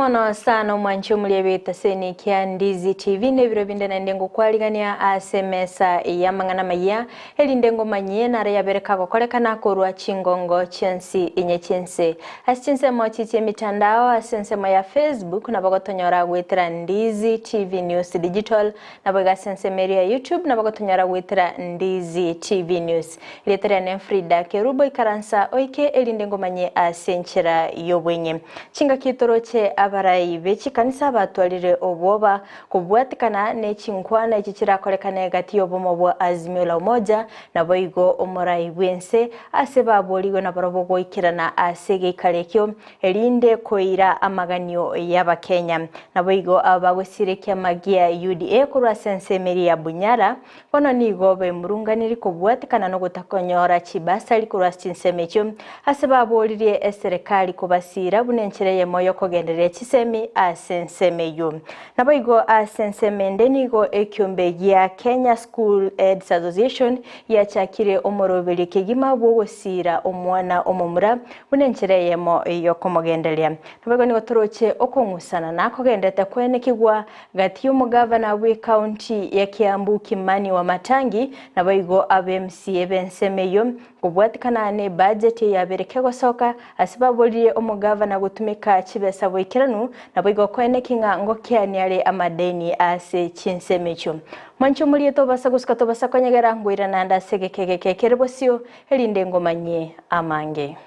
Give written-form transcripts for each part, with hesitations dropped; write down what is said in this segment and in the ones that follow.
mono sana omwanchi omuria bw'etaseni kia Ndizi TV na ebiro binde naende ngokwarigania ase emesa y'amang'ana amayia erinde ngomanyie naro yabere kagokorekana korwa chingongo chionsi inye chi'ense. Ase chinsemo chi chi'emitandao ase ensemo ya Facebook nabo gotonyora goetera Ndizi TV News Digital Naboigo ase ensemo eria ya YouTube nabo gotonyora goetera Ndizi TV News. Erieta riane Frida Kerubo ikaransa oike erinde ngomanye ase enchera y'obwenye. Chingaki toroche abarai be chikanisa batwarire obwoba kobwatikana ne chinkwana echi chirakorekane egati y'obomo bwa Azimio la Umoja naboigo omorai bw'ense ase baborigwe nabarobwo goikerana ase egeikaro ekio erinde koira amaganio y'Abakenya. Naboigo aba bagosiira ekiama gia UDA korwa ase ensemo eria ya Bunyala, bono nigo bemurunganirie kobwatekana nogotakonyora chibasari korwa ase chinsemo echio, ase baboririe eserekari kobasiira buna enchera eyemo y'okogendereria chisemi ase ensemo eyio. Naboigo ase ensemo ende nigo ekiombe gia Kenya School Heads Association giachakire omoroberio kegima bw'ogosiira omwana omomura Buna enchera eyemo y'okomogendereria. Naboigo nigo toroche okong'usana nakogenderete kwenekigwa gati y'omogavana bw'ecounty ya Kiambu Kimani Wamatangi naboigo abe MCA b'ensemo eyio kobwatikana n'ebudget eyabere kegosoka ase baboririe omogavana gotumeka chibesa boikeranu naboigo koeneki ng'a ngokeania are amadeni ase chinsemo echio. Mwanche omorie tobasa gosuka tobasa konyegera ngoirana ande ase egeka egeke kere bosio Erinde ngomanyie amange.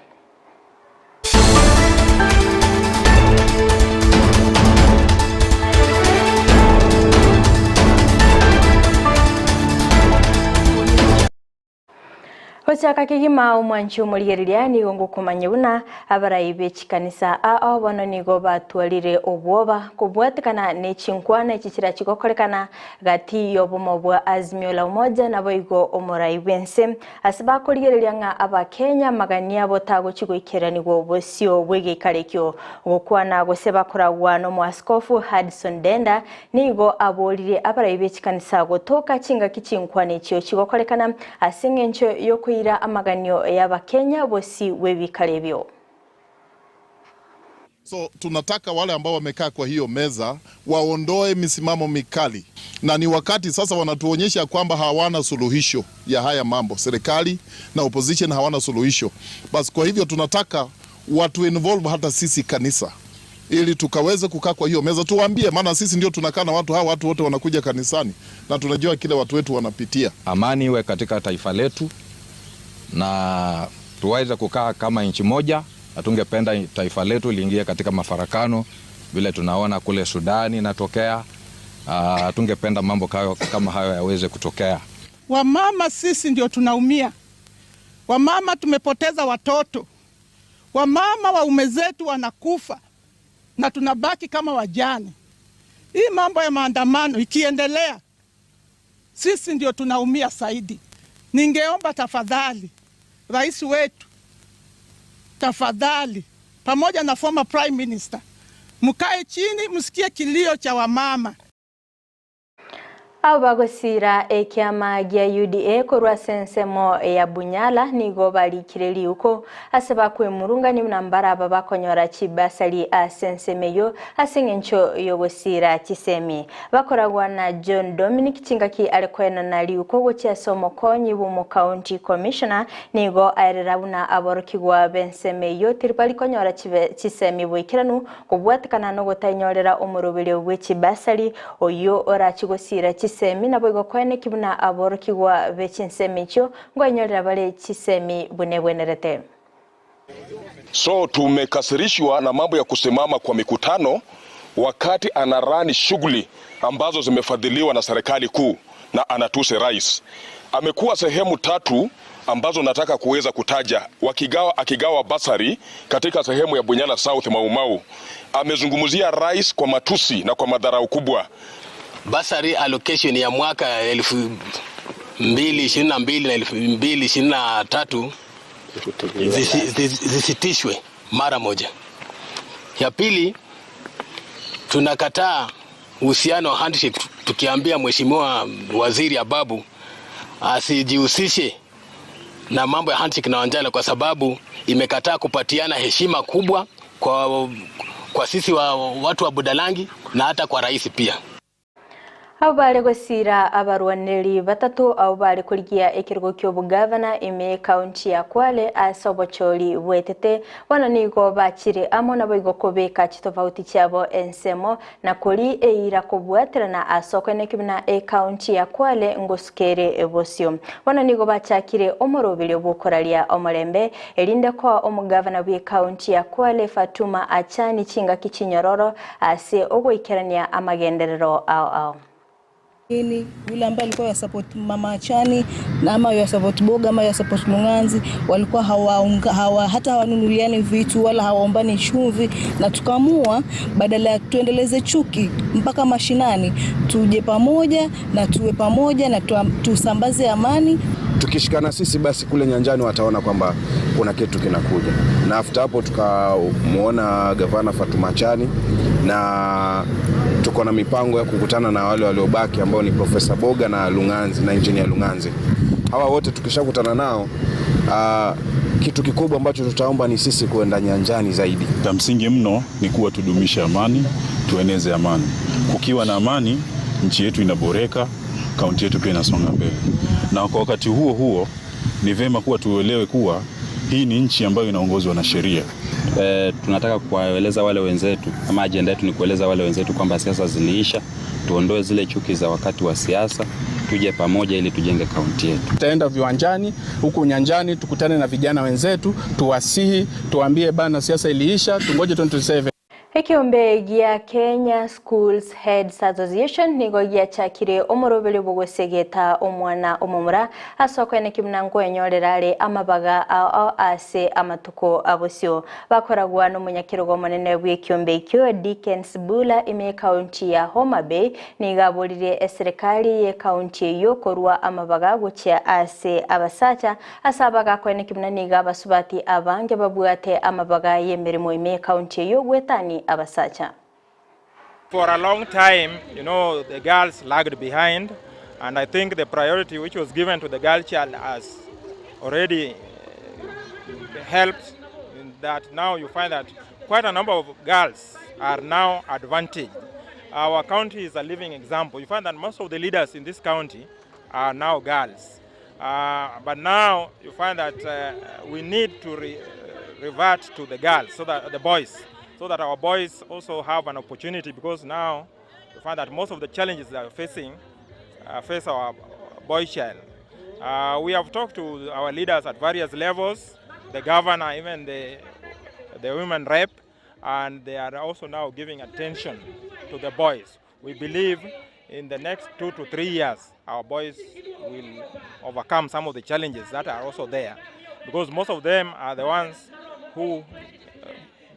Gochaka kegima omwanchi omorigereria nigo ngokomanya buna abarai be chikanisa ao bono nigo batwarire obwoba kobwatekana ne chinkwana echi chirachi gokorekana gati y'obomo bwa Azimio la Umoja naboigo omorai bw'ense Ase bakorigereria ng'a Abakenya amagani abo tagochi goikeranigwa obosio bw'egeikaro ekio. Gokwana gose bakoragwa n'omoaskofu Hudson Denda nigo aboririe abarai be chikanisa gotoka chingaki chinkwana echio chigokorekana ase engencho y'okoira amaganio y'Abakenya bosio bw'ebikaro ebio. So tunataka wale ambao wamekaa kwa hiyo meza waondoe misimamo mikali, na ni wakati sasa wanatuonyesha kwamba hawana suluhisho ya haya mambo. Serikali na opposition hawana suluhisho. Basi kwa hivyo tunataka watu involve hata sisi kanisa ili tukaweze kukaa kwa hiyo meza tuwaambie, maana sisi ndio tunakaa na watu hawa, watu wote wanakuja kanisani na tunajua kile watu wetu wanapitia. Amani iwe katika taifa letu na tuweze kukaa kama nchi moja. Hatungependa taifa letu liingie katika mafarakano vile tunaona kule Sudani inatokea. Hatungependa mambo kayo, kama hayo yaweze kutokea. Wamama sisi ndio tunaumia. Wamama tumepoteza watoto, wamama waume zetu wanakufa na tunabaki kama wajane. Hii mambo ya maandamano ikiendelea, sisi ndio tunaumia zaidi. Ningeomba tafadhali, rais wetu, tafadhali, pamoja na former prime minister, mkae chini, msikie kilio cha wamama. Abwo bagosiira ekiama gia UDA korwa ase ensemo ya Bunyala nigo barikire riuko ase bakwemurungania buna mbaraba bakonyora chibasari ase ensemo eyio ase eng'encho y'ogosiira chisemi. Bakoragwa na John Dominic chingaki are koenana riuko gochia ase omokonyi bw'omocounty commissioner nigo aerera buna aborokigwa b'ensemo eyio tibari konyora chisemi boikeranu Kobwatekana nogotainyorera omoroberio bwe chibasari, oyio orachie gosiira chisemi, naboigo koeneki buna aborokigwa be chinsemo echio nkoinyorera bare chisemi buna egwenerete. So tumekasirishwa na mambo ya kusimama kwa mikutano wakati anarani shughuli ambazo zimefadhiliwa na serikali kuu na anatuse rais. Amekuwa sehemu tatu ambazo nataka kuweza kutaja wakigawa, akigawa basari katika sehemu ya Bunyala South Maumau. Amezungumzia rais kwa matusi na kwa madharau kubwa. Basari allocation ya mwaka 2022 na 2023 zisitishwe mara moja. Ya pili, tunakataa uhusiano wa handshake, tukiambia Mheshimiwa Waziri Ababu asijihusishe na mambo ya handshake na Wanjala kwa sababu imekataa kupatiana heshima kubwa kwa kwa sisi wa, watu wa Budalangi na hata kwa rais pia. Abwo bare gosiira abarwaneri batato abwo bare korigia ekerogo ki'obogavana ime y'ekaunti ya Kwale ase obochori bwetete, bono nigo bachire amo naboigo kobeka chitofauti chiabo ensemo na kori eira kobwaterana ase okoeneki buna ekaunti ya Kwale ngosuka ere bosio. Bono nigo bachakire omoroberio bw'okoraria omorembe erinde koa omogavana bw'ekaunti ya Kwale Fatuma Achani chingaki chinyororo ase ogoikerania amagenderero ao ao. Nini yule ambaye alikuwa ya support Mama Achani na ama ya support Boga ama ya support Lung'anzi walikuwa hawaunga, hawa, hata hawanunuliani vitu wala hawaombani chumvi, na tukaamua badala ya tuendeleze chuki mpaka mashinani, tuje pamoja na tuwe pamoja na tusambaze amani. Tukishikana sisi basi kule nyanjani wataona kwamba kuna kitu kinakuja, na after hapo tukamuona gavana Fatuma Achani na tuko na mipango ya kukutana na wale waliobaki ambao ni Profesa Boga na Lung'anzi na Engineer Lung'anzi. Hawa wote tukishakutana nao kitu kikubwa ambacho tutaomba ni sisi kuenda nyanjani zaidi. La msingi mno ni kuwa tudumishe amani, tueneze amani. Kukiwa na amani, nchi yetu inaboreka, kaunti yetu pia inasonga mbele. Na kwa wakati huo huo ni vema kuwa tuelewe kuwa hii ni nchi ambayo inaongozwa na sheria. Tunataka kuwaeleza wale wenzetu ama ajenda yetu ni kueleza wale wenzetu kwamba siasa ziliisha, tuondoe zile chuki za wakati wa siasa, tuje pamoja ili tujenge kaunti yetu. Tutaenda viwanjani huku nyanjani, tukutane na vijana wenzetu, tuwasihi, tuambie bana, siasa iliisha, tungoje 2027. Ekeombe gia Kenya Schools Heads Association nigo giachakire omoroberio bogosegeta omwana omomura ase okoeneki buna nkoenyorera are amabaga ao ase amatuko abosio bakoragwa n'omonyakerogo omonene bw'ekiombe ekio Dickens Bula ime ekaunti ya Homa Bay nigo aborire eserikali y'ekaunti eyio korwa amabaga gochia ase abasacha ase abaga koeneki buna nigo abasubati abange babwate amabaga y'emeremo ime ekaunti eyio gwetani abasacha. For a long time, the girls lagged behind, and I think the priority which was given to the girl child has already helped in that now you find that quite a number of girls are now advantaged. Our county is a living example. You find that most of the leaders in this county are now girls. But now you find that we need to revert to the girls, so that the boys, so that our boys also have an opportunity, because now you find that most of the challenges that are facing face our boy child. We have talked to our leaders at various levels, the governor, even the women rep, and they are also now giving attention to the boys. We believe in the next 2 to 3 years, our boys will overcome some of the challenges that are also there, because most of them are the ones who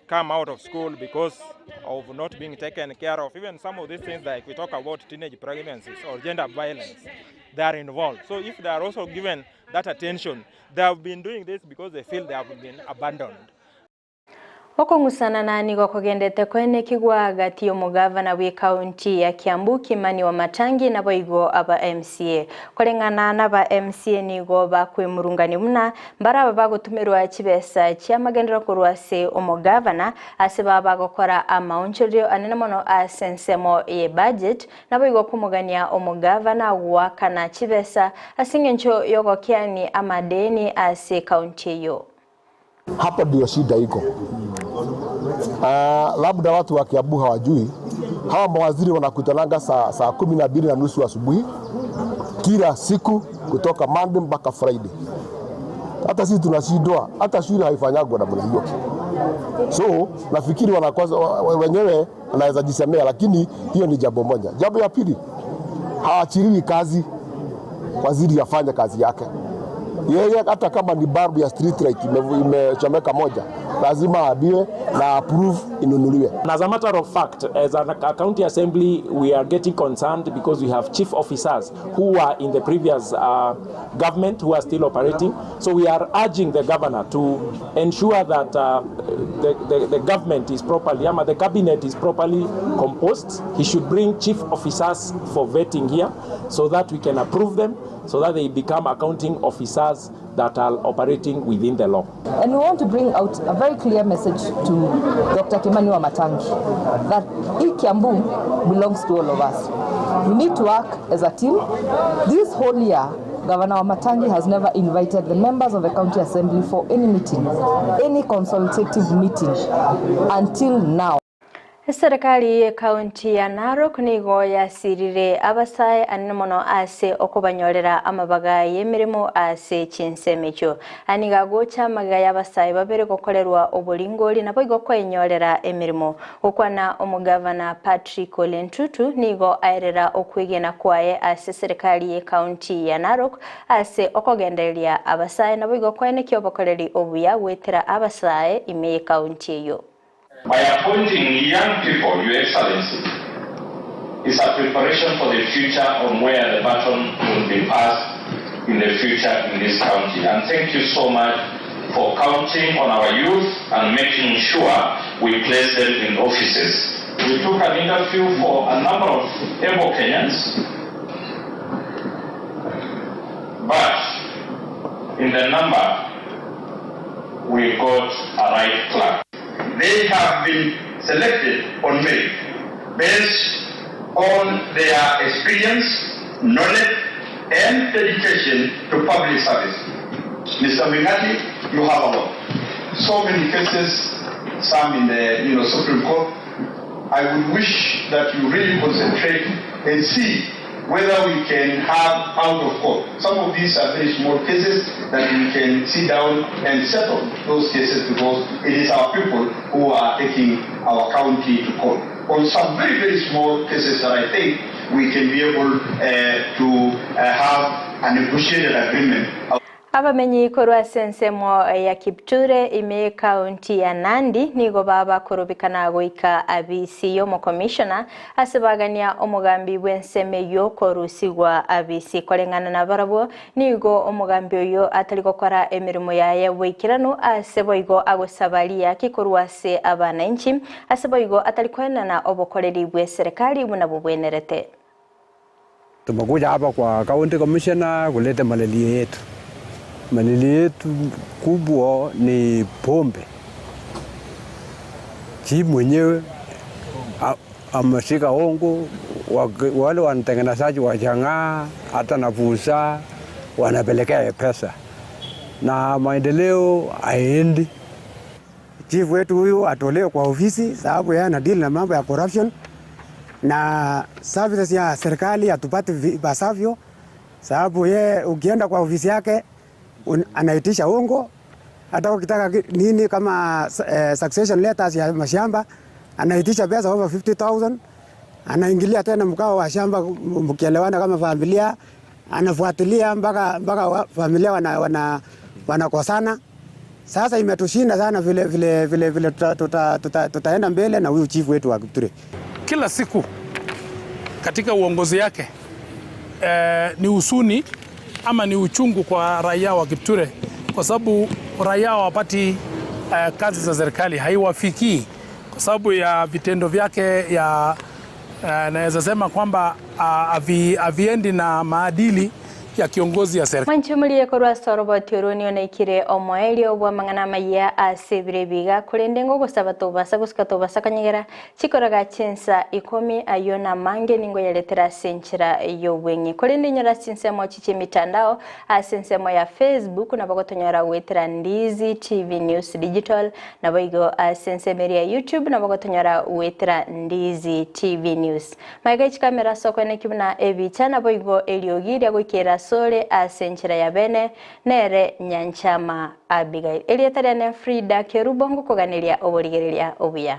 come out of school because of not being taken care of. Even some of these things, like we talk about teenage pregnancies or gender violence, they are involved. So if they are also given that attention, they have been doing this because they feel they have been abandoned. Okong'usana nigo kogendete koenekigwa gati y'omogavana bw'ekaunti ya Kiambu Kimani Wamatangi naboigo aba MCA koreng'ana n'aba MCA nigo bakwemurungani buna mbaraba bagotumirwa chibesa chiamagendero korwa ase omogavana ase baba bagokora amaonchorio anene mono ase ensemo ye budget naboigo komogania omogavana gwakana chibesa ase eng'encho yogokiani amadeni ase ekaunti eyo. Hapo ndio shida iko. Labda watu wa Kiambu hawajui hawa mawaziri wanakutananga saa 12:30 asubuhi kila siku kutoka Monday mpaka Friday. Hata sisi tunashindwa, hata shule haifanyagwa namna hiyo. So nafikiri wanakwaza wenyewe, wanaweza jisemea, lakini hiyo ni jambo moja. Jambo ya pili, haachiliwi kazi, waziri afanye kazi yake yeye, hata kama ni bulb ya street light imechomeka moja, lazima aambiwe na approve inunuliwe. And as a matter of fact, as a county assembly, we are getting concerned because we have chief officers who were in the previous government who are still operating. So we are urging the governor to ensure that the government is properly, ama the cabinet is properly composed. He should bring chief officers for vetting here so that we can approve them, so that they become accounting officers. that are operating within the law. And we want to bring out a very clear message to Dr. Kimani Wamatangi that Kiambu belongs to all of us. We need to work as a team. This whole year, Governor Wamatangi has never invited the members of the county assembly for any meeting, any consultative meeting until now. Eserekari y'ekaunti ya Narok nigo yasirire abasae anene mono ase okobanyorera amabaga y'emirimo ase chinsemo echio. Aniga agocha amagega y'abasae babere gokorerwa oboringori nabo igo kwenyorera emirimo. Gokwana omogavana Patrick Ole Ntutu nigo aerera okwegena kwaye ase eserekari y'ekaunti ya Narok ase okogendereria abasae nabo igo koenekia obokoreri obuya goetera abasae ime y'ekaunti eyio. By appointing young people, Your Excellency, is a preparation for the future on where the baton will be passed in the future in this county. And thank you so much for counting on our youth and making sure we place them in offices. We took an interview for a number of able Kenyans, but in the number, we got a right clerk. They have been selected on merit based on their experience, knowledge, and dedication to public service. Mr. Mingati, you have a lot. So many cases, some in the Supreme Court. I would wish that you really concentrate and see whether we can have out of court. Some of these are very small cases that we can sit down and settle those cases because it is our people who are taking our county to court. On some very, very small cases that I think we can be able to have a negotiated agreement. Abamenyi korwa ase ensemo ya Kipture ime y'ekaunti ya Nandi nigo babakorobekana goika abisi y'omokomishona ase bagania omogambi bw'ensemo eyio korusigwa abisi koreng'ana na barabwo nigo omogambi oyo atari gokora emirimo yaye bwaikeranu ase boigo agosaba riaki korwa ase abananchi ase boigo atari koenana obokoreri bwe serikali buna bobwenerete. Tumekuja hapa kwa county commissioner kuleta malilio yetu. Malilio yetu kubwa ni pombe. Chief mwenyewe ameshika hongo, wale wanatengenezaji wa chang'aa hata na busaa wanapelekea pesa na maendeleo haiendi. Chief wetu huyu atolewe kwa ofisi sababu yeye ana deal na mambo ya corruption na services ya serikali hatupati ipasavyo, sababu yeye ukienda kwa ofisi yake anaitisha hongo. Hata ukitaka nini kama succession letters ya mashamba anaitisha pesa over 50,000. Anaingilia tena mkao wa shamba mkielewana kama familia, anafuatilia mpaka familia wanakosana. Sasa imetushinda sana vile vile vile vile tutaenda mbele na huyu chief wetu wa Kipture. Kila siku katika uongozi yake ni husuni ama ni uchungu kwa raia wa Kipture, kwa sababu raia hawapati kazi za serikali, haiwafikii kwa sababu ya vitendo vyake ya naweza sema kwamba haviendi na maadili ya kiongozi ya serikali. Mwanchumulie korwa sorobo tioroni onaikire omoelio bwa mang'ana maya ase biga kurende ngo gosaba tobasa gosika tobasa kanyegera chikoraga chinsa 10 ayo na mange ningo yaletera senchera yobwenye kurende nyora chinsemo chiche mitandao asensemo ya Facebook na bagotonyora wetera Ndizi TV News Digital na boigo asensemeria YouTube na bagotonyora wetera Ndizi TV News. Maiga chikamera soko nekibuna ebicha na boigo eliogiria goikera sole asenchera ya bene nere nyanchama Abigail. Elietariane Frida Kerubongo koganiria oborigereria obuya.